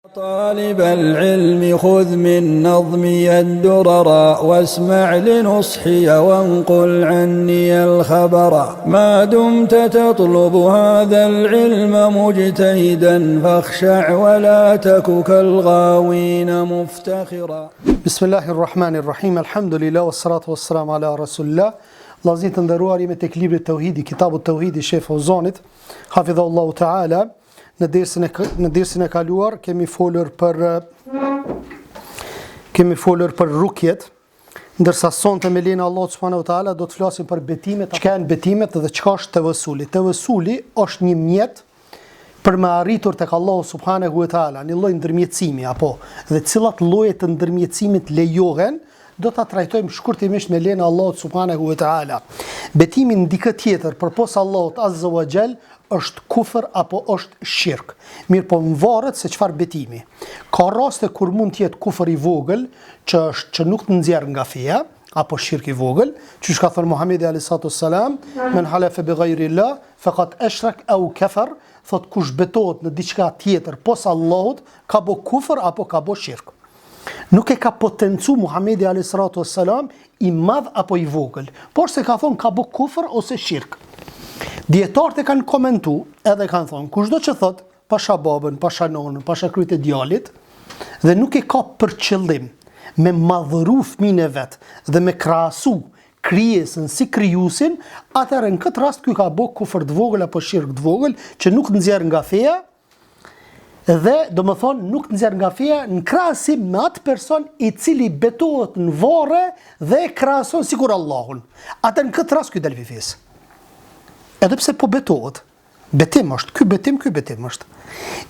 طالب العلم خذ من نظمي الدررا واسمع لنصحي وانقل عني الخبر ما دمت تطلب هذا العلم مجتهدا فاخشع ولا تك كالغاوين مفتخرا بسم الله الرحمن الرحيم الحمد لله والصلاة والسلام على رسول الله Vllazën të nderuar jemi tek libri Tauhidi, Kitabu Tauhidi Shejh Feuzanit, Hafidhahullahu Teala. Në dersin e në dersin e kaluar kemi folur për kemi folur për rukjet, ndërsa sonte me lejen e Allahut subhanahu wa taala do të flasim për betimet, çka janë betimet dhe çka është tevesuli. Tevesuli është një mjet për me arritur tek Allahu subhanahu wa taala, një lloj ndërmjetësimi apo dhe cilat lloje të ndërmjetësimit lejohen, do ta trajtojmë shkurtimisht me lejen e Allahut subhanahu wa taala. Betimi në dikë tjetër përpos Allahut azza wa jall është kufër apo është shirk. Mirëpo varet se çfarë betimi. Ka raste kur mund të jetë kufër i vogël, që është që nuk të nxjerr nga feja, apo shirk i vogël, qysh ka thënë Muhamedi alayhi salatu selam, men halafa bi ghayri Allah faqad ashrak aw kafar, thot kush betohet në diçka tjetër pos Allahut, ka bo kufër apo ka bo shirk. Nuk e ka potencu Muhamedi alayhi salatu wassalam i madh apo i vogël, por se ka thonë ka bo kufër ose shirk. Dijetarët e kanë komentu edhe kanë thonë, kushdo që thot pasha babën, pasha nonën, pasha kryet e djalit, dhe nuk e ka për qëllim me madhëru fëmin e vet dhe me krahasu krijesën si krijusin, atëherë në këtë rast ky ka bo kufër të vogël apo shirk të vogël që nuk nxjerr nga feja, Dhe, domethonë, nuk nxjerr nga feja në krahasim me atë person i cili betohet në vorre dhe e krahason sikur Allahun. Atë në këtë rast ky del pi fesë. Edhe pse po betohet, betim është, ky betim, ky betim është.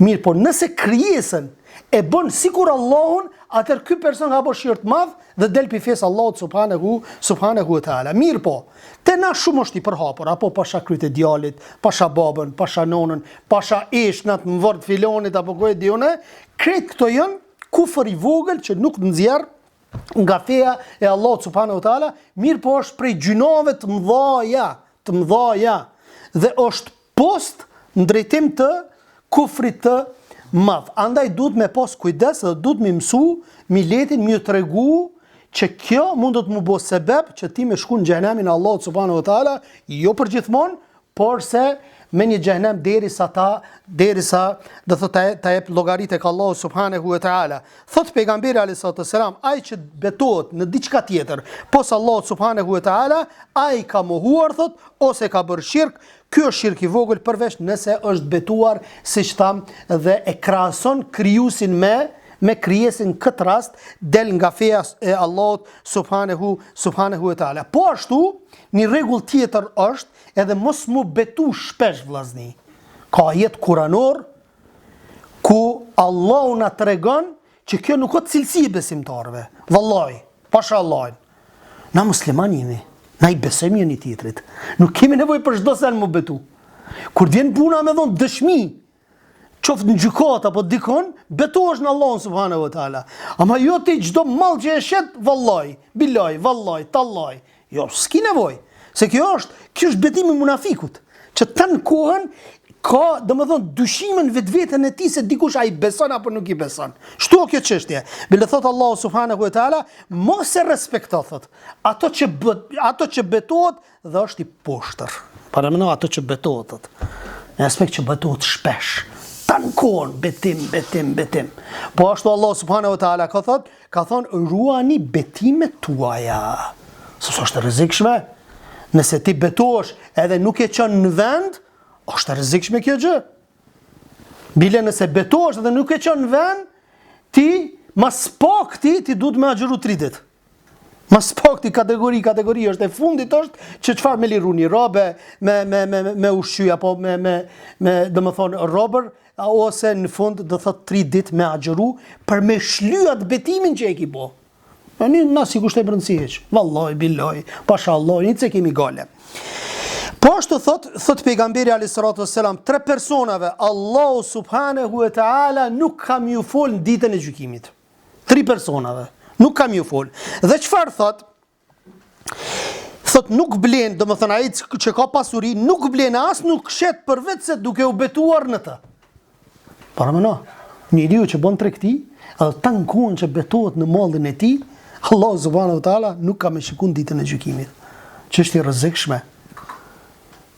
Mirëpo, nëse krijesën e bën sikur Allahun, atëherë ky person ka bo shirk të madh dhe del pi fesë Allahut subhanehu subhanehu ve teala. Mirëpo, te na shumë është i përhapur, apo pasha kryet e djalit, pasha babën, pasha nonën, pasha eshtnat në vorr të filonit apo ku e di unë, krejt këto janë kufër i vogël që nuk nxjerr nga feja e Allahut subhanehu ve teala, mirëpo është prej gjynaheve të mëdhaja, të mëdhaja dhe është post në drejtim të kufrit të madh. Andaj duhet me pas kujdes dhe duhet me mësu miletin me ju tregu që kjo mundet m'u bo sebeb që ti me shku në xhehenemin e Allahut subhanahu wa taala, jo për gjithmonë, por se me një xhehenem derisa ta derisa do thotë ta jep llogari tek Allahu subhanahu wa taala. Thot pejgamberi alayhi salatu selam, ai që betohet në diçka tjetër, pos Allahut subhanahu wa taala, ai ka mohuar thot ose ka bërë shirk, Ky është shirk i vogël përveç nëse është betuar, siç thamë, dhe e krahason krijuesin me me krijesën këtë rast del nga feja e Allahut subhanehu subhanehu ve teala. Po ashtu, një rregull tjetër është edhe mos m'u betu shpesh vllazni. Ka ajet kuranor ku Allahu na tregon që kjo nuk është cilësi e besimtarëve. Vallai, pasha Allahin. Na musliman jemi, na i besojmë njëni tjetrit. Nuk kemi nevojë për çdo sen m'u betu. Kur vjen puna me dhon dëshmi, qoftë në gjykatë apo dikon, betohesh në Allahun subhanahu wa taala. Ama jo ti çdo mall që e shet, vallai, bilai, vallai, tallai. Jo, s'ki nevojë. Se kjo është, kjo është betimi i munafikut, që tanë kohën ka, domethënë, dyshime në vetveten e tij se dikush a i beson apo nuk i beson. Shtu o kjo çështje. Bile thot Allahu subhanahu wa taala, mos e respekto thot. Ato që bë, ato që betohet dhe është i poshtër. Paramendo ato që betohet thot. Në aspekt që betohet shpesh. Tanë kohën betim, betim, betim. Po ashtu Allahu subhanahu wa taala ka thot, Ka thonë, ruani betimet tuaja. Sepse është e rrezikshme. Nëse ti betohesh edhe nuk e çon në vend, është e rrezikshme kjo gjë. Bile nëse betohesh edhe nuk e çon në vend, ti ma s'pakti ti duhet me agjëru 3 ditë. Ma s'pakti kategori, kategori është e fundit është që çfarë me liru një robe, me, me, me, me ushqy apo me, me, me domethonë, robër, ose në fund do thot 3 ditë me agjëru për me shly atë betimin që e ki bo. E një na s'i kushtojmë rëndësi hiç. Vallaj, bilaj, pasha Allah, një që kemi gale. Po ashtu thot, thot pejgamberi alayhi salatu wassalam, tre personave Allahu subhanahu wa taala nuk ka me ju fol në ditën e gjykimit. Tri personave nuk ka me ju fol. Dhe çfarë thot? Thot nuk blen, domethënë ai që ka pasuri nuk blen as nuk shet përveç se duke u betuar në të. Paramendo. Njeriu që bën tregti, edhe tanë kohën që betohet në mallin e tij, Allahu subhanahu wa taala nuk ka me shiku në ditën e gjykimit. Çështje e rrezikshme.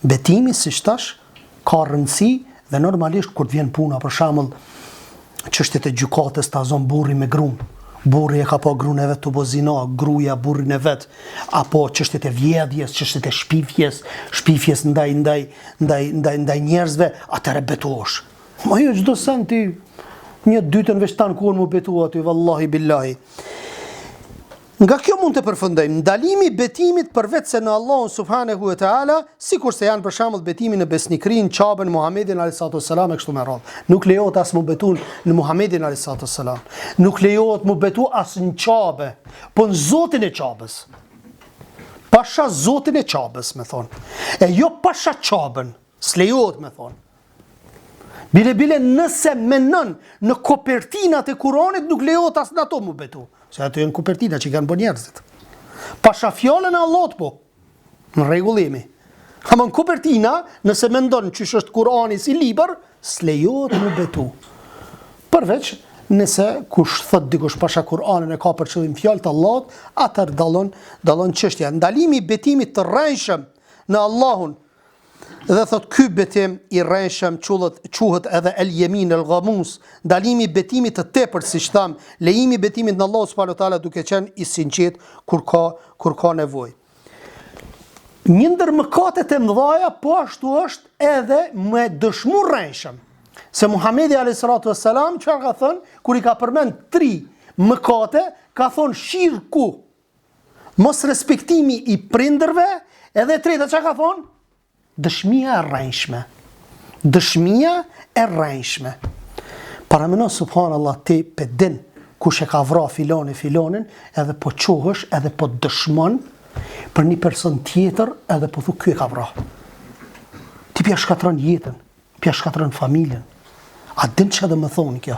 Betimi, siç thash, ka rëndësi dhe normalisht kur të vjen puna, për shembull, çështjet e gjykatës ta zon burri me grun, burri e ka pa grun e vet tu bo zina, gruja burrin e vet, apo çështjet e vjedhjes, çështjet e shpifjes, shpifjes ndaj ndaj ndaj ndaj ndaj njerëzve, atëherë betohesh. Ma jo çdo sen ti një dytën veç tanë kohën mu betu aty, vallahi billahi. Nga kjo mund të përfundojmë, ndalimi i betimit përveç se në Allahun subhanehu ve teala, sikurse janë për shembull betimi në besnikërinë, Qaben, Muhamedin alayhi salatu wassalam e kështu me radhë. Nuk lejohet as mu betu në Muhamedin alayhi salatu wassalam. Nuk lejohet mu betu as në Qabe, po në Zotin e Qabes. Pasha Zotin e Qabes, me thonë. E jo pasha Qaben, s'lejohet me thonë. Bile bile nëse menon në kopertinat e Kuranit nuk lejohet as në ato mu betu. Se ato janë kopertina që i kanë bërë njerëzit. Pasha fjalën e Allahut po. Në rregull jemi. Ama në kopertina, nëse mendon qysh është Kurani si libër, s'lejohet mu betu. Përveç nëse kush thot dikush pasha Kur'anin e ka për qëllim fjalë të Allahut, atëherë dallon dallon çështja. Ndalimi i betimit të rrejshëm në Allahun Dhe thot ky betim i rrejshëm quhet quhet edhe el jemin el ghamus, ndalimi i betimit të tepërt siç tham, lejimi i betimit në Allah subhanahu wa taala duke qenë i sinqert kur ka kur ka nevojë. Një ndër mëkatet e mëdha po ashtu është edhe me dëshmu rrejshëm. Se Muhamedi alayhi salatu wassalam çfarë ka thënë kur i ka përmend tri mëkate, ka thonë shirku Mosrespektimi i prindërve, edhe e treta çka ka thonë? Dëshmia e rrejshme. Dëshmia e rrejshme. Parameno subhanallah ti pe din kush e ka vra filani filanin, edhe po çohesh edhe po dëshmon për një person tjetër edhe po thu ky e ka vra. Ti pja shkatron jetën. Pja shkatron familjen. A din çka do me thonë kjo?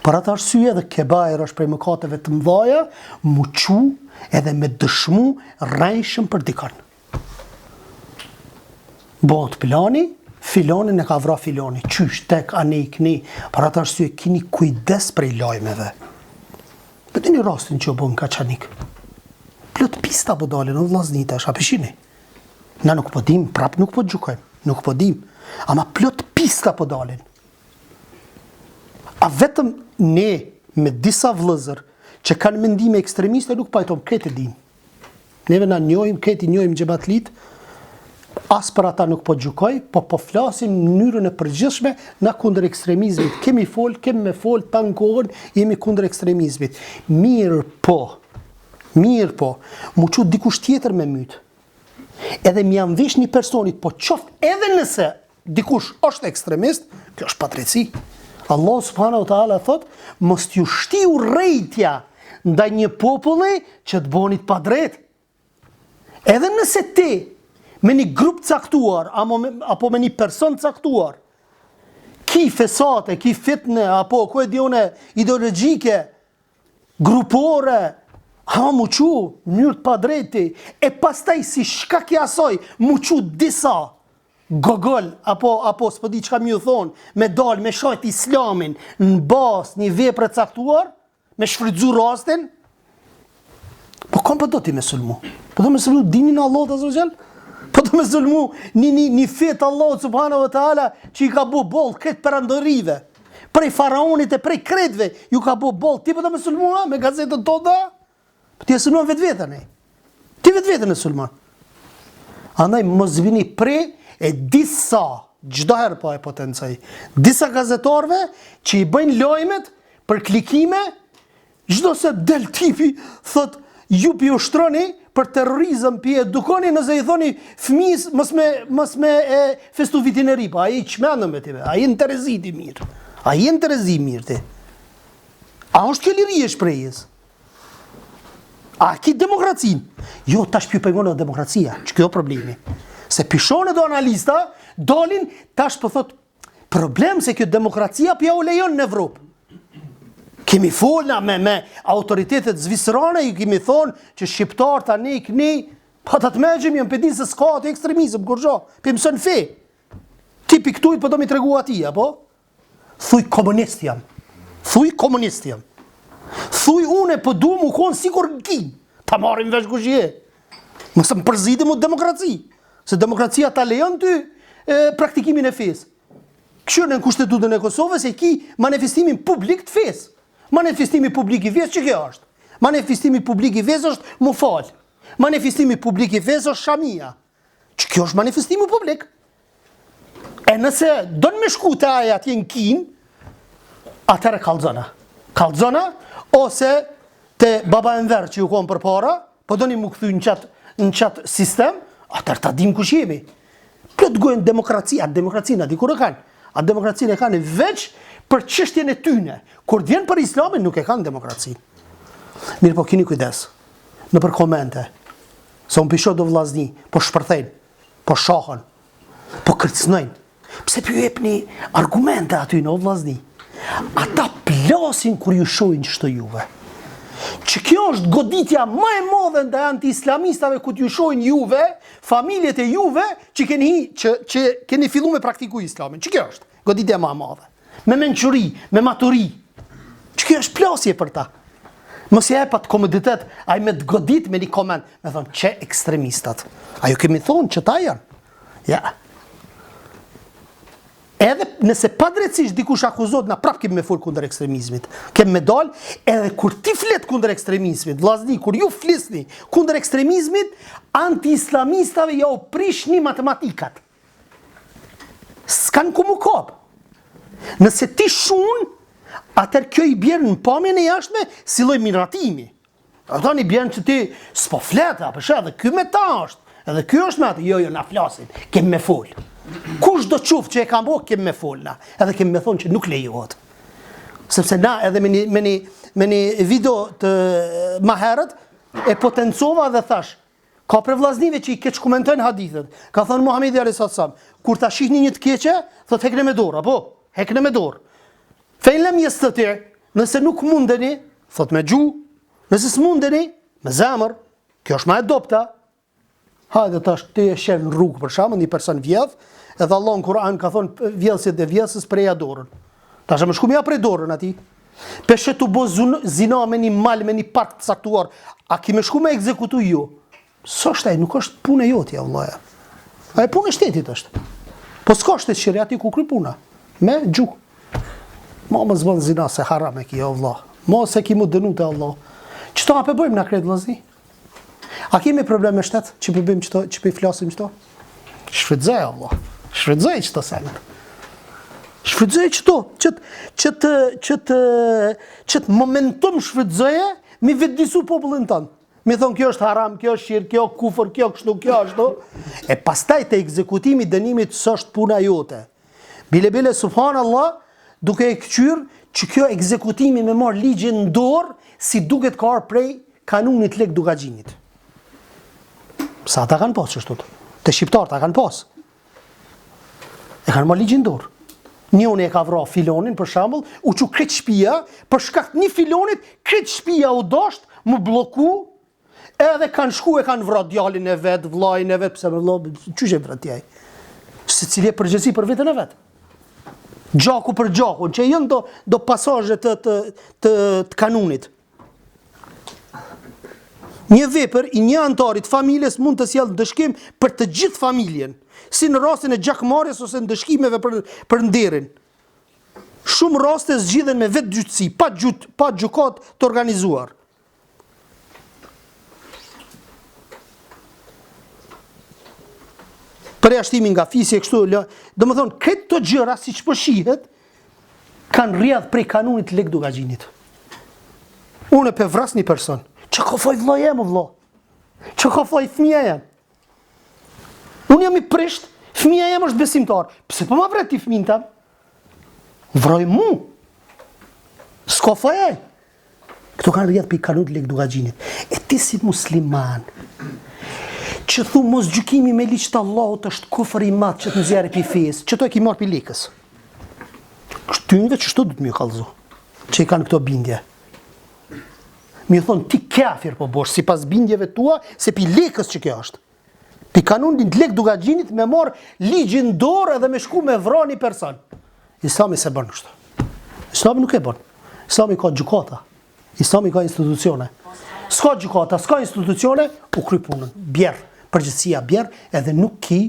Për atë arsye edhe kebair është prej mëkateve të mëdhaja, mu çu edhe me dëshmu rrejshëm për dikon. Bëhet plani, filanin e ka vra filani, qysh, tek, anej, knej, për atë arsye kini kujdes prej lajmeve. Po dini rastin që u bo në Kaçanik. Plot pista po dalin, o vllazni tash, a pe shihni? Na nuk po dim, prap nuk po gjykojmë, nuk po dim. Ama plot pista po dalin. A vetëm ne me disa vëllezër që kanë mendime ekstremiste nuk pajtohem, këtë e dim. Neve na njohim, këtë i njohim xhematlit, as për ata nuk po gjykoj, po po flasim në mënyrën e përgjithshme na kundër ekstremizmit. Kemi fol, kemi me fol tanë kohën, jemi kundër ekstremizmit. Mirë po, mirë po, mu çu dikush tjetër me myt. Edhe m'ja mvesh një personit, po qoftë edhe nëse dikush është ekstremist, kjo është padrejtësi. Allah subhanahu wa taala thot, mos t'ju shti urrejtja ndaj një populli që të bëni të padrejtë. Edhe nëse ti me një grup caktuar apo me, apo me një person caktuar ki fesate, ki fitne apo ku e di unë ideologjike grupore, ha mu çu, në mënyrë të padrejtë, e pastaj si shkak i asaj, mu çu disa, gogol, apo, apo s'po di çka me ju thonë, me dal, me shajt islamin, në bazë një vepre caktuar, me shfrytzu rastin, po kon po do ti me sulmu? Po do me sulmu dinin e Allahut azze ve xhel? Po do me sulmu një, një, një fe të Allahut subhanahu wa ta'ala që i ka bo boll krejt perandorive. Prej faraonit e prej krejtve ju ka bo boll. Ti po do me sulmu ha, me gazetën tonë Po ti e sulmon vetveten e. Ti vetveten e sulmon. Andaj mos vini pre e disa, çdo herë po e potencoj, disa gazetarëve që i bëjnë lajmet për klikime, çdo se del tipi thot ju pi ushtroni për terrorizëm pi edukoni nëse i thoni fëmijës mos me mos me e festu vitin e ri, po ai çmendëm me ti, ai në terezi ti mirë. Ai në terezi mirë ti. A është kjo liri e shprehjes? A ki demokracinë? Jo, tash p'ju pengon edhe demokracia. Që kjo problemi? Se pishone do analista, dolin, tash po thot, problem se kjo demokracia p'ja u lejon në Evropë. Kemi folna me, me autoritetet zvicerane, ju kemi thonë që shqiptarët tani këni, pa të të megjim, jënë pe din se s'ka atë ekstremizëm, kurgjo, p'i mëson fe. Ti pi këtujt po do mi tregu atij, apo? Thuj komunist jam. Thuj komunist jam. Thuj une po du mu konë sikur në Kinë. Ta marrim vesh kush je. Mos më përziti mu demokraci. Se demokracia ta lejon ty e, praktikimin e fesë. Kqyr në kushtetutën e Kosovës e ki manifestimin publik të fesë. Manifestimi publik i fesë që kjo është? Manifestimi publik i fesë është mu fal. Manifestimi publik i fesë është shamia. Që kjo është manifestimi publik. E nëse don me shku te ai atje në Kinë, atëherë kallxona. Kallxona, ose te baba Enver që ju konë përpara, po doni mu kthy në qatë, në qatë sistem, atëherë ta dim kush jemi. Plot gojën demokraci, atë demokracinë, a di kur e kanë? Atë demokracinë e kanë veç për çështjen e tyne. Kur vjen për islamin, nuk e kanë demokracinë. Mirëpo kini kujdes, nëpër komente, se unë pi shoh do vllazni, po shpërthejnë, po shahen, po kërcënojnë. Pse po ju jepni argumente aty o vllazni? Ata plasin kur ju shohin qështu juve. Që kjo është goditja më e madhe ndaj anti-islamistave kur t'ju shohin juve, familjet e juve që keni që që keni fillu me praktiku islamin. Që kjo është goditja më e madhe. Me mençuri, me maturi. Që kjo është plasje për ta. Mos ja jep atë komoditet, ai me të godit me një koment, me thonë, qe ekstremistat. A ju kemi thonë që ta janë? Ja. Edhe nëse padrejtësisht dikush akuzohet, na prap kemi me fol kundër ekstremizmit. Kemi me dal, edhe kur ti flet kundër ekstremizmit, vllazni, kur ju flisni kundër ekstremizmit, anti-islamistave ja u prishni matematikat. S'kan ku mu kap. Nëse ti shun, atëherë kjo i bjen në pamjen e jashtme si lloj miratimi. Ata i bjen që ti s'po flet, apo shë, edhe ky me ta është, edhe ky është me atë, jo, jo, na flasim, kem me fol. Kush do qoftë që e ka bo, kem me fol na, edhe kem me thonë që nuk lejohet. Sepse na edhe me një, me një, me një video të ma herët, e potencova dhe thash, Ka prej vllaznive që i keqkomentojnë hadithet. Ka thënë Muhamedi alayhis salam, kur ta shihni një të keqe, thotë hekne me dorë, apo? Hekne me dorë. Fe in lem jestati, nëse nuk mundeni, thotë me gjuhë, nëse s'mundeni, me zemër. Kjo është më e dobta. Hajde tash ti e sheh në rrugë për shembull, një person vjedh, edhe Allah në Kur'an ka thonë vjedhësit dhe vjedhëses preja dorën. Tash me shku me ja pre dorën atij. Pe sheh tu bo zina me një mal, me një park të caktuar. A ki me shku me ekzekutu jo? S'është ai, nuk është punë e jotja, vëllaja. Ai punë e shtetit është. Po s'ka shtet sheriati ku kry puna. Me gjuhë. Ma mos bën zina se haram e ki, o vëlla. Mos e ki mu dënu te Allah. Qëto a pe bëjmë na krejt vëllazni? A kemi problem me shtet që po bëjmë qëto, që po i flasim qëto? Shfrytëzoj Allah. Shfrytëzoj qëto senet. Shfrytëzoj qëto, që që të që të që të momentum shfrytëzoje mi vetëdisu popullin tënd. Mi thon kjo është haram, kjo është shirk, kjo kufër, kjo kështu, kjo ashtu. E pastaj te ekzekutimi i dënimit s'është puna jote. Bile bile subhanallah, duke e këqyr që kjo ekzekutimi me marr ligjin në dorë, si duket ka ardhur prej Kanunit Lek Dukagjinit. Sa ata kanë pas qështu? Te shqiptarët ata kanë pas. E kanë marrë ligjin dorë. Njoni e ka vra filonin, për shembull, u çu krejt shpia, për shkak të një filonit, krejt shpia u dosht, mu blloku, edhe kanë shku e kanë vra djalin e vet, vllajin e vet, pse më vlla, qysh e vret ti ai? Secili e përgjegjësi për veten e vet. Gjaku për gjakun, që janë do, do pasazhe të, të, të, të kanunit. Një vepër i një anëtari të familjes mund të sjellë ndëshkim për të gjithë familjen, si në rastin e gjakmarrjes ose ndëshkimeve për për nderin. Shumë raste zgjidhen me vetëgjyqësi, pa gjyt, pa gjykatë të organizuar. Përjashtimi nga fisi e kështu, domethënë këto gjëra siç po shihet, kanë rrjedh prej kanunit Lek Dukagjinit. Unë pe vras një person. Çka ka faj vëllai jem, vëlla? Çka ka faj fëmija jem? Unë jam i prisht, fëmija jem është besimtar. Pse po ma vret ti fëmijën tem? Vroj mu. S'ka faj ai. Këto kanë rrjedh prej kanunit Lek Dukagjinit. E ti si musliman, që thu mos gjykimi me ligj të Allahut është kufër i madh që të nxjerr pi fesë, qëto e ki marrë pi Lekës. Këtynve qështu do të më kallzu, që i kanë këto bindje. Mi thonë, ti kafir po bosh, sipas bindjeve tua, se pi Lekës që kjo është. Pi kanunit Lek Dukagjinit me marr ligjin dorë edhe me shku me vra një person. Islami s'e bën kështu. Islami nuk e bën. Islami ka gjykata. Islami ka institucione. S'ka gjykata, s'ka institucione, u kry punën. Bjer, përgjegjësia bjer, edhe nuk ki,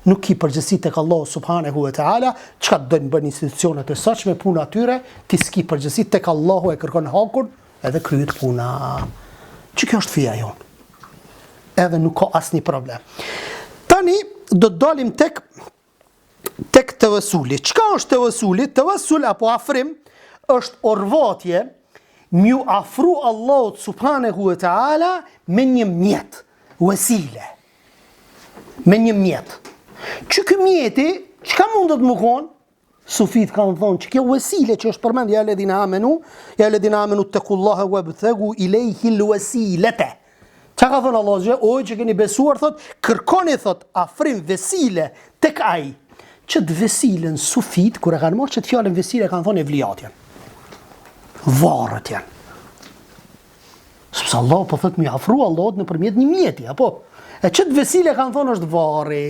nuk ki përgjegjësi tek Allahu subhanehu ve teala, çka të dojnë bëjnë institucionet e sotshme, puna atyre, ti s'ki përgjegjësi tek Allahu e kërkon hakun, edhe kryhet puna. Që kjo është feja jonë. Edhe nuk ka asnjë problem. Tani do të dalim tek tek tevesuli. Çka është tevesuli? Tevesul apo afrim është orvatje m'ju afru Allahut subhanehu ve teala me një mjet, vesile. Me një mjet. Që ky mjeti, çka mundet me konë? Sufit kanë thonë që kjo vesile që është përmend ja ledhina amenu, ja ledhina amenu tekullaha webtegu ilejhil vesilete. Çka ka thonë Allahu që o që keni besuar thot, kërkoni thot afrim vesile tek ai. Qët vesilen sufit kur e kanë marrë qët fjalën vesile kanë thonë evliat janë. Varret janë. Sepse Allah po thot me afru Allahut nëpërmjet një mjeti, apo? E qët vesile kanë thonë është varri.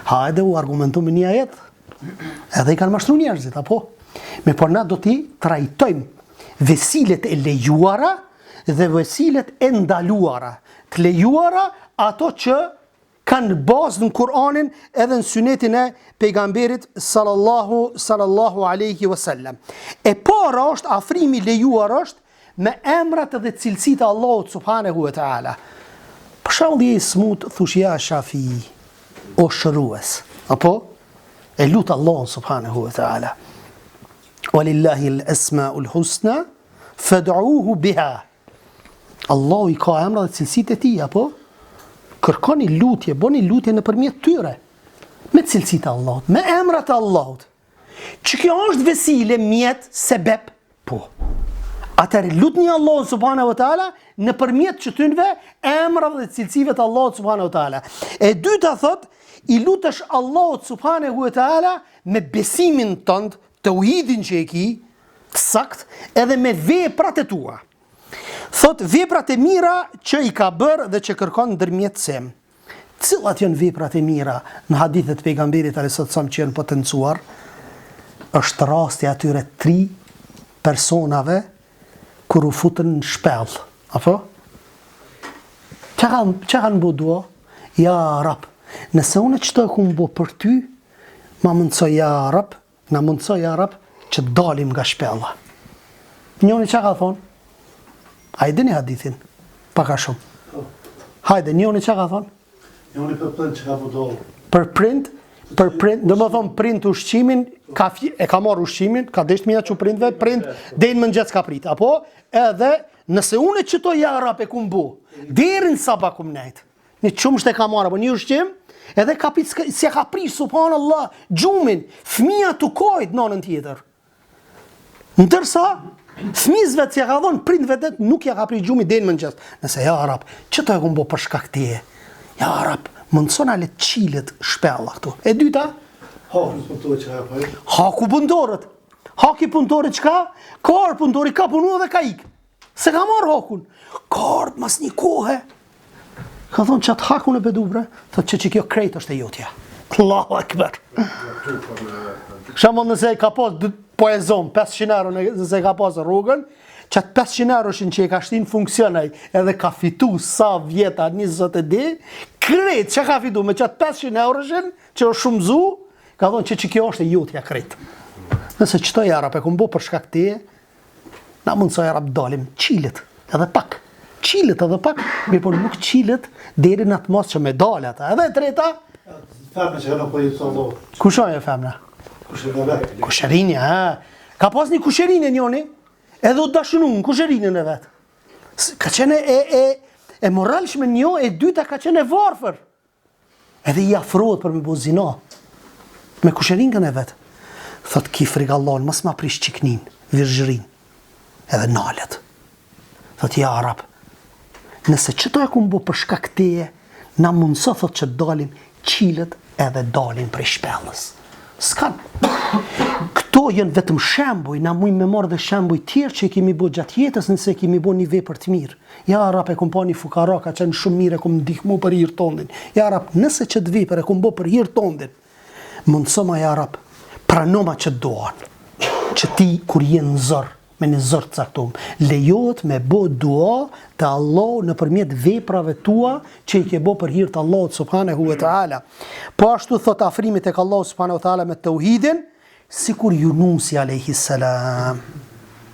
Hajde u argumentu me një ajet. Edhe i kanë mashtru njerëzit, apo? Mirëpo na do t'i trajtojmë vesilet e lejuara dhe vesilet e ndaluara. Të lejuara ato që kanë bazë në Kur'anin edhe në synetin e pejgamberit sallallahu sallallahu alaihi wasallam. E para është afrimi i lejuar është me emrat dhe cilësitë e Allahut subhanehu ve teala. Për shembull je i smut, thush ja Shafi, o shërues. Apo e lut Allahun subhanehu ve teala. Walillahi al-asmaul husna fad'uhu biha. Allahu i ka emra dhe cilësitë e tij, apo? Kërkoni lutje, bëni lutje nëpërmjet tyre. Me cilësitë e Allahut, me emrat e Allahut. Që kjo është vesile, mjet, sebep, po. Atëherë lutni Allahun subhanahu wa taala nëpërmjet qëtynve emrave dhe cilësive të Allahut subhanahu wa taala. E dyta thot, i lutesh Allahut subhanahu wa taala me besimin tënd, teuhidin që e ki, të sakt, edhe me veprat e tua. Thot veprat e mira që i ka bërë dhe që kërkon ndërmjetësim. Cilat janë veprat e mira në hadithet e pejgamberit alejhi selam që janë potencuar? Është rasti atyre tri personave kur u futën në shpellë. Apo? Çka kanë çka kanë bo dua? Ja Rab, nëse unë qëto e kum bo për ty, ma mundëso ja Rab, Na mundëso ja Rab që të dalim nga shpella. Njoni çka ka thonë? A i dini hadithin? Pak a shumë. Po. Hajde, njoni çka ka thonë? Njoni për prind që ka po do. Për prind, për prind, domethonë prind ushqimin, ka e ka marrë ushqimin, ka desht me ja çu prindve, prind deri në mëngjes ka prit. Apo edhe nëse unë qëto ja Rab e kum bo, deri në sabah kum nejt. Një qumësht e ka marrë, apo një ushqim, edhe ka prit, s'ja ka prish, subhanallah, gjumin, fëmija tu kajt në anën tjetër. Ndërsa, fëmijës vet s'ja ka dhonë, prindve vet nuk ja ka prish gjumin deri në mëngjes. Nëse ja Rab, qëto e kum bo për shkak teje? Ja Rab, mundësona le të çilet shpella këtu. E dyta? Haku punëtorit që ka Haku punëtorët. Haki punëtorit çka? Ka ardh punëtori, ka punu dhe ka ikë. S'e ka marrë hakun. Ka ardhë mas një kohe. Ka thonë qatë hakun e pe du bre. Thotë që që kjo krejt është e jotja. Allahu Akbar. Shembull nëse e ka pas, po e zomë, 500 euro nëse e ka pas rrogën, qatë 500 euroshin që e ka shti në funksion ai, edhe ka fitu sa vjeta një zot e di, krejt që ka fitu me qatë 500 euroshin, që është shumëzu, ka thonë që që kjo është e jotja krejt. Nëse qëto ja Rab e kum bo për shkak teje, Na mundëso ja Rab dalim, çilet edhe pak, çilet edhe pak, mirëpo nuk çilet deri në atë masë që me dalë ata. Edhe e treta, Femna që kanë po jetë Allah. Kush është femna? Kushërinja. Kushërinja, ha. Ka pas një kushërinë njoni, edhe u dashunu në kushërinën e vet. Ka qenë e e e moralshme një, e dyta ka qenë e varfër. Edhe i afrohet për me bo zina me kushërinkën e vet. Thot ki frikë Allahun, mos ma prish çiknin, virgjërinë. Edhe nalet. Thot ja Rab, nëse qëto e kum bo për shkak teje, na mundëso thot që dalim çilet edhe dalin prej shpellës. S'kan. Këto janë vetëm shembuj, na mujmë me marrë dhe shembuj tjerë që i kemi bo gjatë jetës nëse e kemi bo një vepër të mirë. Ja Rab e kum pa një fukara ka qenë shumë mirë e kum ndihmu për hir tondin. Ja Rab, nëse qët vepër e kum bo për hir tondin, mundësoma ja Rab, pranoma qët duan, që ti kur je në zor. me një zor të caktum. Lejohet me bo dua te Allahu nëpërmjet veprave tua që i ke bo për hir të Allahut subhanahu wa taala. Po ashtu thot afrimi tek Allahu subhanahu wa taala me tauhidin, sikur Yunusi alayhi salam.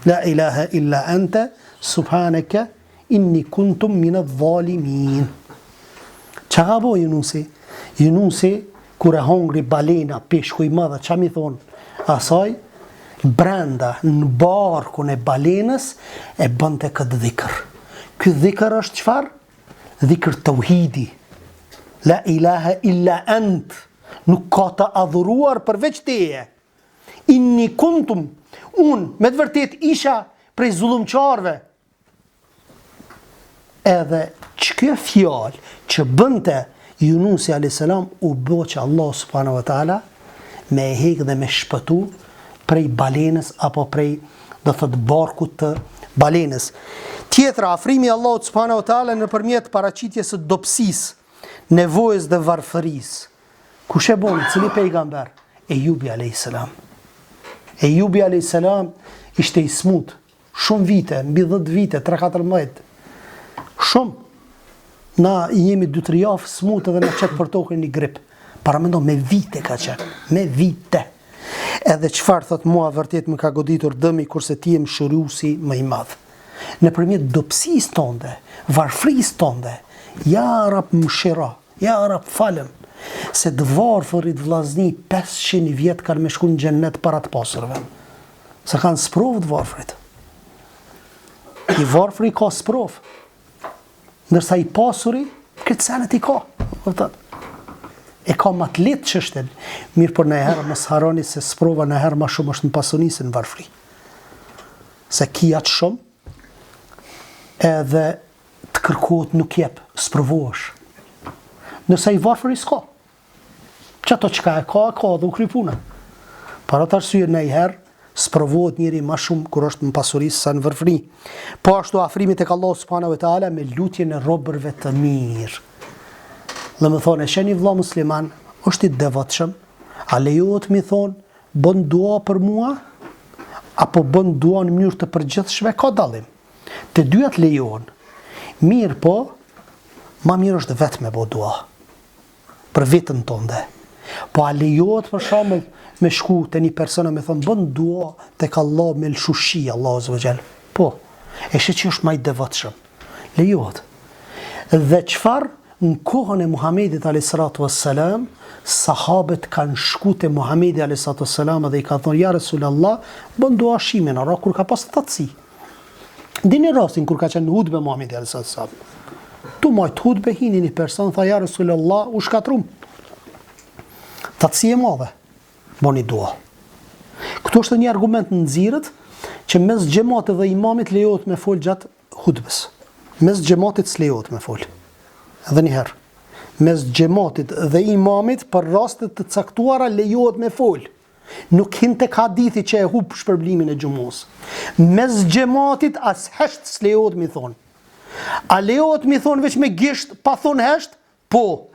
La ilaha illa anta subhanaka inni kuntum min adh-dhalimin. Çka ka bo Yunusi? Yunusi kur e hongri balena, peshku i madh, ça mi thon asaj, brenda në barkun e balenës e bënte këtë dhikr. Ky dhikr është çfarë? Dhikr tauhidi. La ilaha illa ant. Nuk ka të adhuruar përveç teje. Inni kuntum, unë me të vërtetë isha prej zullumqarëve. Edhe qikjo fjalë që bënte Junusi a.s. u bo që Allah subhanahu wa taala me e hek dhe me shpëtu prej balenës apo prej do thot barkut të balenës. Tjetra, afrimi i Allahut subhanahu wa taala nëpërmjet paraqitjes së dobësisë, nevojës dhe varfërisë. Kush e boni, cili pejgamber? Ejubi alayhis salam. Ejubi alayhis salam ishte i smut shumë vite, mbi 10 vite, 3-14. Shumë. Na jemi 2-3 javë smut edhe na qet për tokën një grip. Paramendo me vite ka qenë, me vite. Edhe çfarë thot mua vërtet më ka goditur dëmi kurse ti je mëshiruesi më i madh. Nëpërmjet dobësisë tonde, varfërisë tonde, ja Rab mëshiro, ja Rab falëm, se të varfërit vllazni 500 vjet kanë me shku në xhennet para të pasurve. Se kanë sprovë të varfrit. I varfri ka sprovë. Ndërsa i pasuri, këtë senet i ka. Kupton? E ka ma të lehtë çështjen. Mirëpo najherë mos harroni se sprova najherë ma shumë është në pasuni se në varfri. Se ki atë shumë, edhe të kërkohet nuk jep, sprovohesh. Ndërsa i varfëri s'ka. Qato çka e ka, e ka dhe u kry puna. Për atë arsye najherë, sprovohet njeri ma shumë kur është në pasuri sa në varfëri. Po ashtu afrimi tek Allahu subhanahu wa taala me lutjen e robërve të mirë. Domethonë, e sheh një vëlla musliman, është i devotshëm, a lejohet mi thonë, bën dua për mua, apo bën dua në mënyrë të përgjithshme, ka dallim. Të dyjat lejohen. Mirëpo, ma mirë është vetë me bo dua. për veten tënde. Po a lejohet për shembull me shku te një person e me thon bën dua tek Allah me lëshu shi Allahu azza wa jall. Po. E sheh që është më i devotshëm. Lejohet. Dhe çfarë në kohën e Muhamedit alayhi salatu wassalam, sahabët kanë shku te Muhamedi alayhi salatu wassalam dhe i kanë thonë ja Resulallah, bën dua shi me na ra kur ka pas thatësi. Dini rastin kur ka qenë në hutbe Muhamedi alayhis salam. Tu majt hutbe hini një person tha ja Resulullah u shkatrum. Thatësi e madhe. Boni dua. Këtu është një argument nxirret që mes xhematit dhe imamit lejohet me fol gjatë hutbes. Mes xhematit s'lejohet me fol. Edhe një herë. Mes xhematit dhe imamit për raste të caktuara lejohet me fol. Nuk hin tek hadithi që e hup shpërblimin e xhumasë. Mes xhematit as hesht s'lejohet mi thon. A lejohet mi thon veç me gisht pa thon hesht? Po.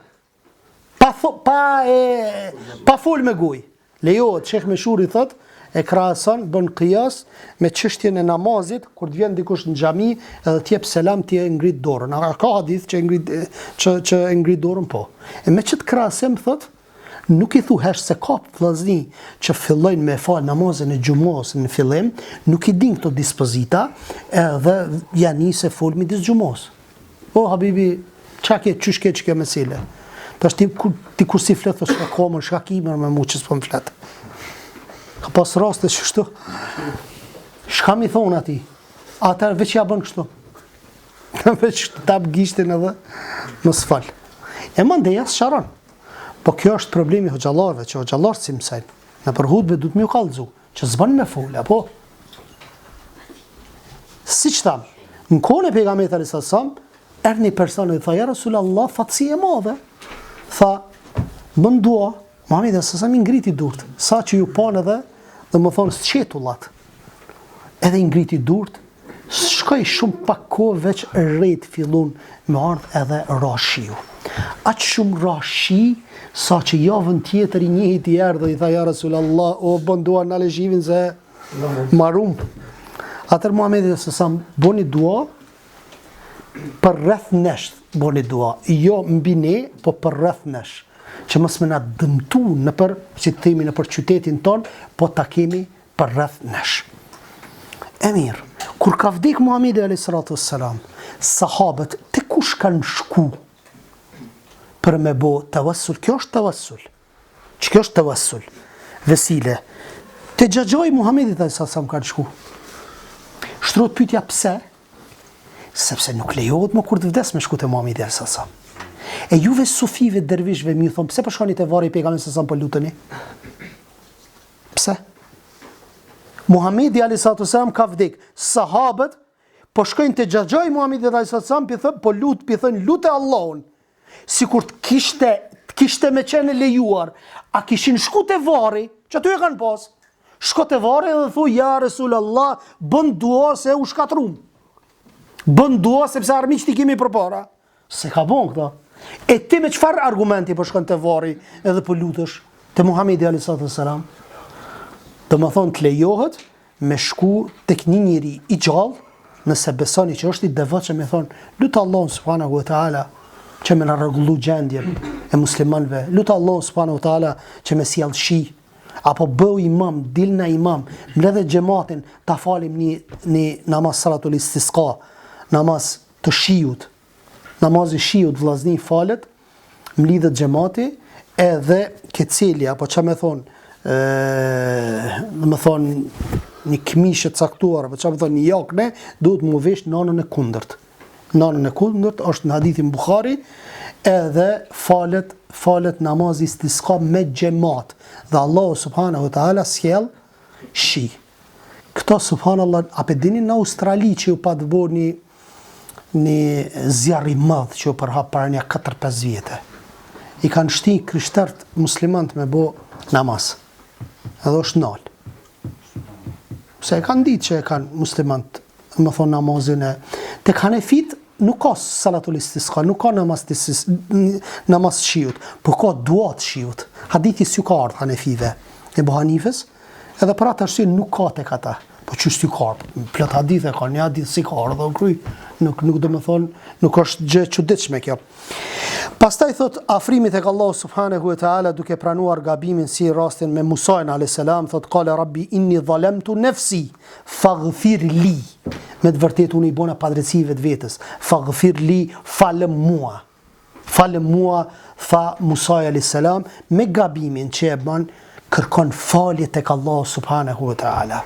Pa tho, pa e pa fol me gojë. Lejohet, Sheh Meshuri thot, e krahason, bën kijas me çështjen e namazit, kur të vjen dikush në xhami edhe të jep selam ti e ngrit dorën. A ka hadith që e ngrit që që e ngrit dorën po. E me qët krahasim thot, Nuk i thu hesht se ka vllazni që fillojnë me fal namazin e xhumasë në fillim, nuk i din këto dispozita, edhe ja nis e fol midis xhumasë. O habibi, çka ke, qysh ke qikjo mesele? Tash ti kur ti kur si flet thosh çka ka më, çka ki më me mu që s'po më flet. Ka pas raste qështu. Çka mi thon atij? Atëherë veç ja bën kështu. Veç tap gishtin edhe mos fol. E mandej ja sqaron. Po kjo është problemi i hoxhallarëve, që hoxhallarët s'i mësojnë. Nëpër hutbe duhet me ju kallzu, që s'bën me fol, apo? Siç thamë, në kohën e pejgamberit alayhis salam, erdhi një person dhe tha, ja Resulallah, thatësi e madhe. Tha, bën dua, Muhamedi alayhis salam i ngriti durt, sa që ju panë edhe, domethonë, sqetullat. Edhe i ngriti durt, Shkoi shumë pak kohë veç retë fillun me ardhë edhe ra shiu. Aq shumë ra shi, sa që javën tjetër i njëjti erdhi i tha ja Resulallah, o bën dua nale shivin se marum. Atëherë Muhamedi alejhi selam boni dua përreth nesh boni dua, jo mbi ne, po përreth nesh, që mos me na dëmtu nëpër, si të themi nëpër qytetin ton, po ta kemi përreth nesh. E mirë, kur ka vdek Muhamedi alayhi salatu wassalam, sahabët te kush kanë shku për me bo tawassul, kjo është tawassul. Që kjo është tawassul? Vesile. Te xhaxhai i Muhamedit alayhi salatu kanë shku. Shtrohet pyetja pse? Sepse nuk lejohet më kur të vdes me shku te Muhamedi alayhi salam. E juve sufive dervishve me ju thon pse po shkoni te varri i pejgamberit sallallahu alajhi wasallam po luteni? Pse? Muhamedi alayhi salatu wasallam ka vdek. Sahabët po shkojnë te xhaxhai i Muhamedit alayhi salatu wasallam, pi thon po lut, pi thon lute Allahun. Sikur të kishte, të kishte me qenë e lejuar, a kishin shku te varri, që aty e kanë pas. Shko te varri dhe thu ja Resulallah, bën dua se u shkatrum. Bën dua sepse armiqtë i kemi përpara. S'e ka bon këta. E ti me çfarë argumenti po shkon te varri edhe po lutesh te Muhamedi alayhi salatu wasalam? Domethënë të lejohet me shku tek një njeri i gjallë, nëse besoni që është i devotshëm me thonë, lute Allahun subhanahu wa taala që me na rregullu gjendjen e muslimanëve, lute Allahun subhanahu wa taala që me sjell shi, apo bëu imam, dilna imam, mbledhe xhematin, ta falim një një namaz salatul istisqa, namaz të shiut, Namazi shiut vllazni falet, mlidhet xhemati edhe keçeli apo ça me thon ë domethonë një këmishë të caktuar apo ça me thon një jakne duhet mu vesh në anën e kundërt. Në anën e kundërt është në hadithin Buhari edhe falet falet namazi istiska me xhemat dhe Allahu subhanahu wa taala sjell shi. Këto subhanallah, a pe dini në Australi që u pat bo një një zjarr i madh që u përhap para nja 4-5 vjete. I kanë shti krishterët muslimant me bo namaz. Edhe është nalë. Se e kanë ditë që e kanë muslimant, me thonë namazin e... Tek hanefit nuk ka salatul istiska, nuk ka namaz, të namaz shiut, po ka dua të shiut. Hadithi s'ju ka ardhë hanefive. Ebu Hanifes, Edhe për atë arsye nuk ka tek ata. Po qysh s'ju ka ardhë, plot hadithe ka, një hadith s'i ka ardhë, u kry. Nuk nuk domethonë, nuk është gjë e çuditshme kjo. Pastaj thot afrimi tek Allahu subhanahu wa taala duke pranuar gabimin si rastin me Musain alayhis salam thot kale rabbi inni zalamtu nafsi faghfir li. Me të vërtetë unë i bona padrejtësi vetvetes. Faghfir li, falëm mua. Falëm mua, tha Musai alayhis salam, me gabimin që e bën, kërkon falje tek Allahu subhanahu wa taala.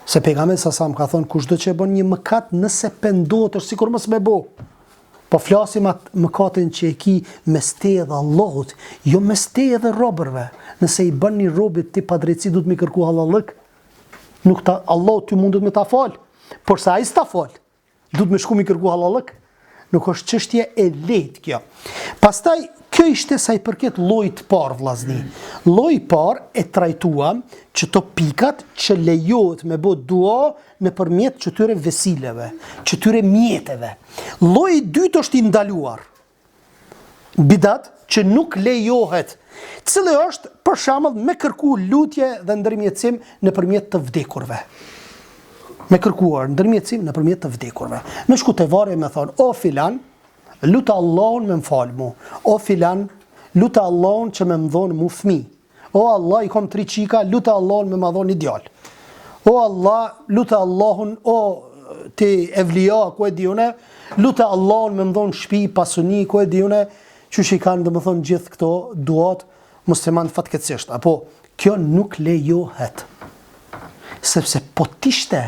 Se pejgamberi sa sa ka thonë kushdo që e bën një mëkat nëse pendohet është sikur mos me bo. Po flasim atë mëkatin që e ki mes teje dhe Allahut, jo mes teje dhe robërve. Nëse i bën një robit ti padrejtësi duhet me kërku hallallëk. Nuk ta Allahu ty mundet me ta fal, por se ai s'ta fal. Duhet me shku mi kërku hallallëk. Nuk është çështje e lehtë kjo. Pastaj kjo ishte sa i përket llojit të parë vllazni. Lloji i parë e trajtuam qëto pikat që lejohet me bo dua nëpërmjet qëtyre vesileve, qëtyre mjeteve. Lloji i dytë është i ndaluar. bidat që nuk lejohet. Cili është, për shembull, me kërku lutje dhe ndërmjetësim nëpërmjet të vdekurve. Me kërkuar ndërmjetësim nëpërmjet të vdekurve. Me shku te varri me thonë, o filan, lute Allahun me më fal mu. O filan, lute Allahun që me më dhonë mu fmi. O Allah, i kom tri çika, lute Allahun me ma dhonë një djalë. O Allah, lute Allahun, o ti evlija, ku e di une, lute Allahun me më dhonë shpi, pasuni, ku e di une, qysh i kanë, domethonë, gjithë këto duat musliman fatkeqësisht. Apo, kjo nuk lejohet. Sepse po t'ishte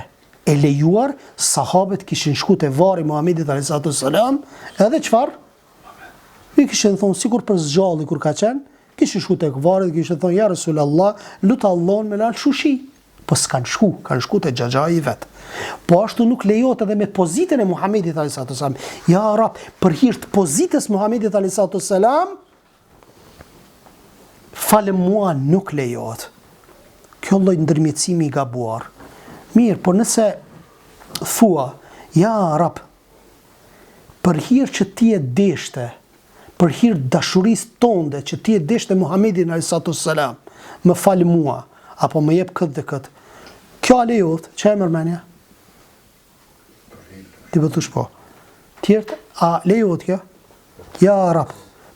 e lejuar, sahabet kishin shku te varri Muhammedit a.s. edhe çfarë? I kishin thonë, sikur për s'gjalli kur ka qenë, kishin shku tek varri dhe kishin thonë, ja Resul Allah, lute Allahun me na lshu shi. Po s'kanë shku, kanë shku te xhaxhai i vet. Po ashtu nuk lejohet edhe me pozitën e Muhamedit alayhis salam. Ja Rab, për hir të pozitës Muhamedit alayhis salam, falëm mua nuk lejohet. Kjo lloj ndërmjetësimi i gabuar. Mirë, por nëse thua, ja Rab, Për hir që ti e deshte, për hir të dashurisë tonde që ti e deshte Muhammedin alejhi salatu selam, më fal mua, apo më jep këtë dhe këtë. Kjo a lejohet? Çka e merr mendja? Ti po thosh po. Tjerët, a lejohet kjo? Ja Rab,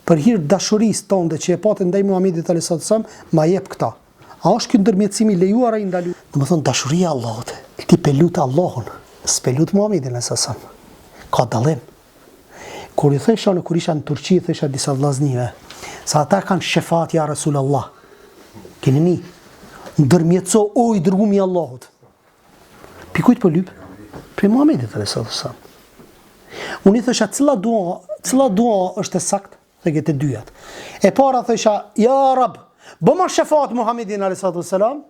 për hir të dashurisë tënde që e pate ndaj Muhamedit alayhis salam, ma jep këta. A është ky ndërmjetësim i lejuar a i ndaluar? Domethënë dashuria e Allahut, ti pe lut Allahun, s'pe lut Muhamedin alayhis salam. Ka dallim. Kur i thësha unë kur isha në Turqi, i thësha disa vllaznive, se ata kanë shefat ja Resulallah. Keni ni? Ndërmjetëso o i dërgumi i Allahut. Pi kujt po lyp? Prej Muhamedit alayhis salam. Unë i thosha cila dua, cila dua është e saktë? Thojke të dyjat. E para thosha, ja Rab, bëma shefat Muhamedin alayhis salam.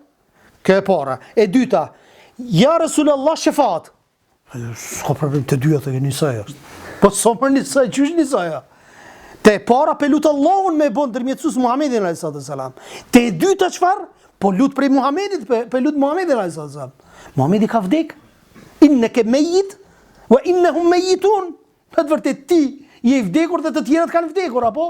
Kjo e para. E dyta, ja Resulullah shefat. S'ka problem të dyja të njësoj është. Po s'o më njësoj, qysh njësoj a? Te e para pe lut Allahun me bo ndërmjetësus Muhammedin a.s. Te e dyta çfarë? Po lut prej Muhammedit, pe, pe lut Muhammedin a.s. Muhammedi ka vdek. Inneke mejit, wa innehum mejitun. Me të vërtet ti je i vdekur dhe të tjerët kanë vdekur, apo?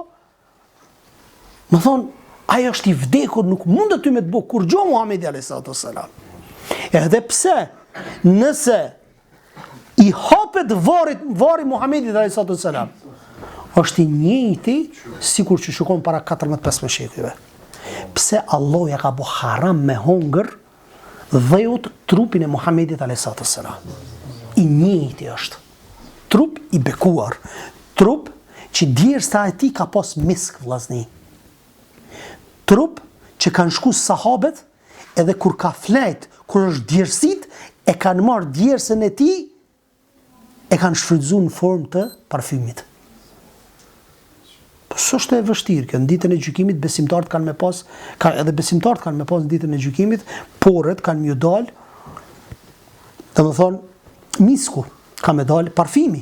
Me thonë, ai është i vdekur, nuk mundet ty me të bo kurgjo Muhammedi a.s. Edhe pse, nëse i hapet varrit, varri Muhammedit a.s. është i njëjti, sikur që shikon para 14-15 shekujve. Pse Allah ja ka bo haram me hongër dheut trupin e Muhammedit a.s. I njëjti është. Trup i bekuar, trup që djersa e tij ka pas misk vllazni. Trup që kanë shku sahabet edhe kur ka flejt, kur është djersit, e kanë marrë djersën e tij, e kanë shfrytëzu në formë të parfymit. Po s'është e vështirë kjo, në ditën e gjykimit besimtarët kanë me pas, ka, edhe besimtarët kanë me pas në ditën e gjykimit, poret kanë me ju dalë, Domethonë, misku, ka me dalë parfimi.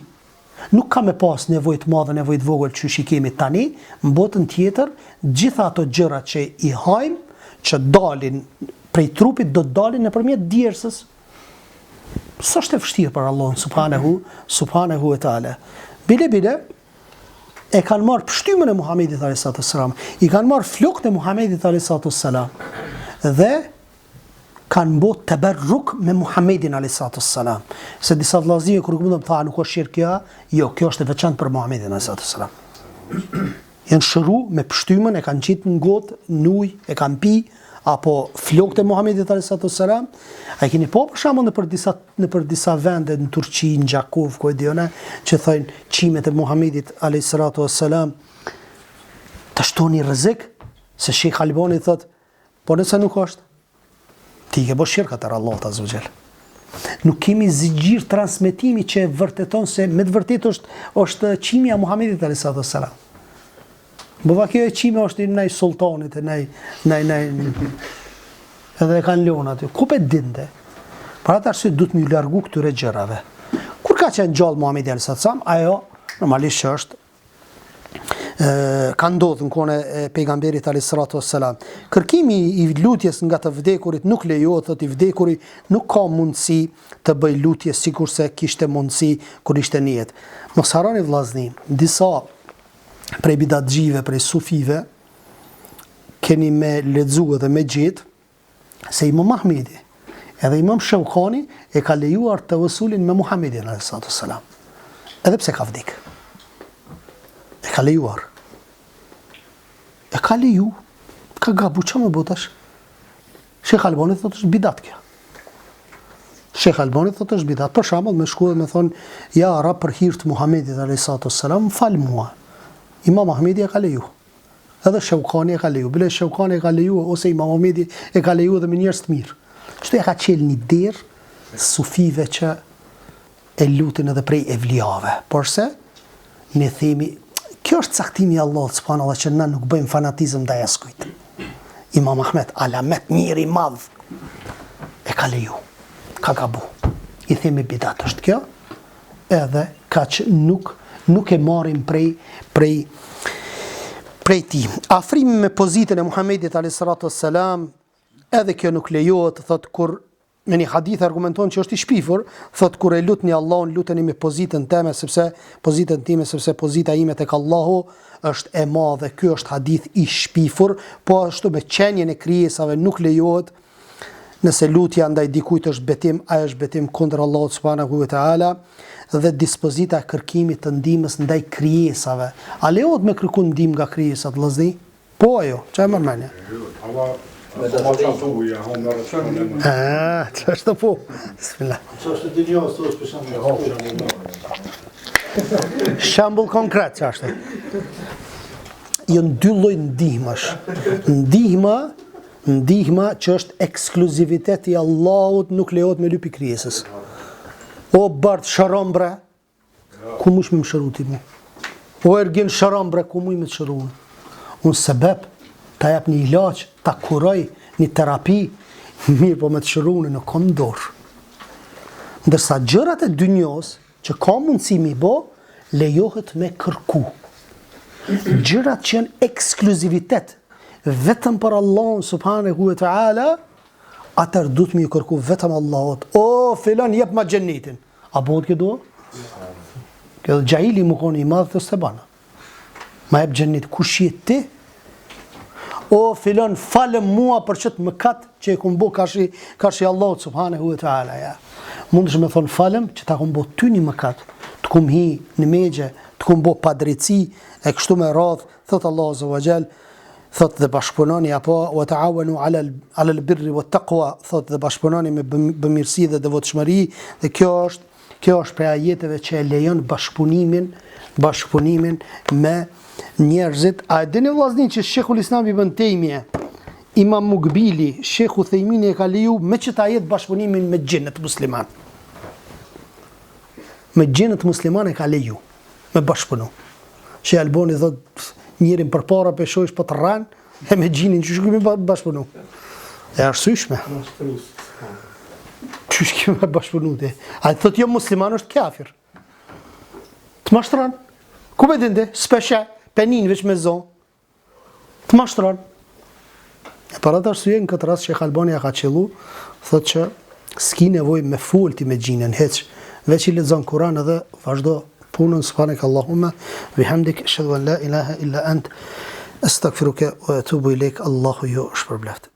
Nuk ka me pas nevojë të madhe, nevojë të vogël që i kemi tani, në botën tjetër, gjitha ato gjëra që i hajmë, që dalin prej trupit, do të dalin nëpërmjet djersës. S'është e vështirë për Allahun, subhanehu, subhanehu e teala. Bile, bile, e kanë marrë pështymën e Muhammedit a.s. I kanë marrë flokët e Muhammedit a.s. Dhe kanë bo teberruk me Muhammedin a.s. Se disa vllaznive kur këmëndëm tha, nuk është shirk kjo, jo, kjo është e veçantë për Muhammedin a.s. Janë shëru me pështymën, e kanë qitë në gotë, në ujë, e kanë pi, apo flokët e Muhammedit a.s. A i keni pa për shembull nëpër disa, nëpër disa vende në Turqi, në Gjakovë, ku e di unë, që thojnë qimet e Muhammedit a.s. Të shtoni rrezik, se Shejh Albani thot, Po nëse nuk është, ti ke bo shirk atëherë Allahut azze ve xhel. Nuk kemi zinxhir transmetimi që e vërteton se me të vërtetë është është qimja e Muhamedit alayhis salam. Bova kjo e qime është i naj sultanit e naj naj naj edhe e kanë lënë aty. Ku pe dinte? Për atë arsye duhet me ju largu këtyre gjërave. Kur ka qenë gjallë Muhamedi alayhis salam, ajo normalisht që është ka ndodhur në kohën e pejgamberit alayhis salatu wassalam. Kërkimi i lutjes nga të vdekurit nuk lejohet, thotë i vdekuri nuk ka mundësi të bëjë lutje sikurse kishte mundësi kur ishte në jetë. Mos harroni vllazni, disa prej bidatxhive, prej sufive keni me lexu edhe me gjet se Imam Ahmedi edhe Imam Shevkani e ka lejuar tevessulin me Muhammedin alayhis salam. Edhe pse ka vdek. E ka lejuar. E ka leju. Ka gabu ça me bo tash? Shejh Albani thotë është bidat kjo. Shejh Albani thotë është bidat. Për shembull, me shku dhe me thonë ja Rab për hir të Muhammedit alayhis salam, fal mua. Imam Ahmedi e ka leju. Edhe Sheukani e ka leju, bile Sheukani e ka leju ose Imam Ahmedi e ka leju edhe me njerëz të mirë. Kështu ja ka çel një derë sufive që e lutin edhe prej evliave. Porse ne themi, kjo është caktimi i Allahut subhanallahu që na nuk bëjmë fanatizëm ndaj askujt. Imam Ahmed, alamet njeri i madh, e ka leju, ka gabu. I themi bidat është kjo, edhe kaq nuk nuk e marrim prej prej prej tij. Afrimi me pozitën e Muhamedit alayhis salatu wassalam, edhe kjo nuk lejohet, thot kur me një hadith argumenton që është i shpifur, thot kur e lutni Allahun, luteni me pozitën teme, sepse pozitën time, sepse pozita ime tek Allahu është e madhe. Ky është hadith i shpifur, po ashtu me qenien e krijesave nuk lejohet. Nëse lutja ndaj dikujt është betim, ai është betim kundër Allahut subhanahu wa taala dhe dispozita e kërkimit të ndihmës ndaj krijesave. A lejohet me kërku ndihmë nga krijesat, vëllazni? Po a jo, çka e merr mendja? Ah, ç'është po? Bismillah. Ç'është dynja sot për shembull? Shembull konkret ç'është? Janë dy lloj ndihmash. Ndihma Ndihma që është ekskluzivitet i Allahut nuk lejohet me lyp pi krijesës. O Bardh shërom bre, ku mush me më shëru ti mu? O Ergin shërom bre, ku muj me të shëru unë? Unë sebep, ta jap një ilaç, ta kuroj, një terapi, mirëpo me të shëru unë nuk kom dorë. Ndërsa gjërat e dynjos, që ka mundësi mi bo, lejohet me kërku. Gjërat që janë ekskluzivitet, vetëm për Allahun subhanehu ve teala, atëherë duhet me ju kërku vetëm Allahut. O, filan, jepma xhenetin. A bëhet kjo dua? Kjo dhe xhahili me konë i madh të s'e bana. Ma jep xhenet, kush je ti? O filan falëm mua për qët mëkat që e kum bo karshi, karshi Allahut subhanehu ve teala. Ja. Mundesh me thonë falëm që ta kum bo ty një mëkat, të kum hi në mexhë, të kum bo padrejtësi, e kështu me radhë, thot Allahu azza wa jall, thot dhe bashkëpunoni apo wa ta'awanu ala ala al-birri wat taqwa, thot dhe bashkëpunoni me bëmirësi dhe devotshmëri, dhe kjo është Kjo është prej ajeteve që e lejon bashkëpunimin, bashkëpunimin me njerëzit. A e dini vëllazni që Sheikhul Islam Ibn Tejmije, Imam Mukbili, Sheikh Uthejmini e ka leju me qët ajet bashkëpunimin me xhinët musliman. Me xhinët musliman e ka leju me bashkëpunu. Sheh Albani thot njerin përpara pe shohësh po të rren, E me xhinin qysh kemi bashkëpunu? E arsyeshme. Qysh kemi bashkëpunu ti? Ai thot jo musliman është kafir. Të mashtron. Ku pe din ti? S'pe sheh, pe nin veç me zo. Të mashtron. E për atë arsye në këtë rast Sheh Albani ja ka qellu, thot që s'ki nevojë me fol ti me xhinin hiç. Veç i lexon Kur'an edhe vazhdo punën subhanek Allahumma bihamdik eshhedu en la ilaha illa ent estagfiruke wa etubu ilejk Allahu ju shpërbleftë.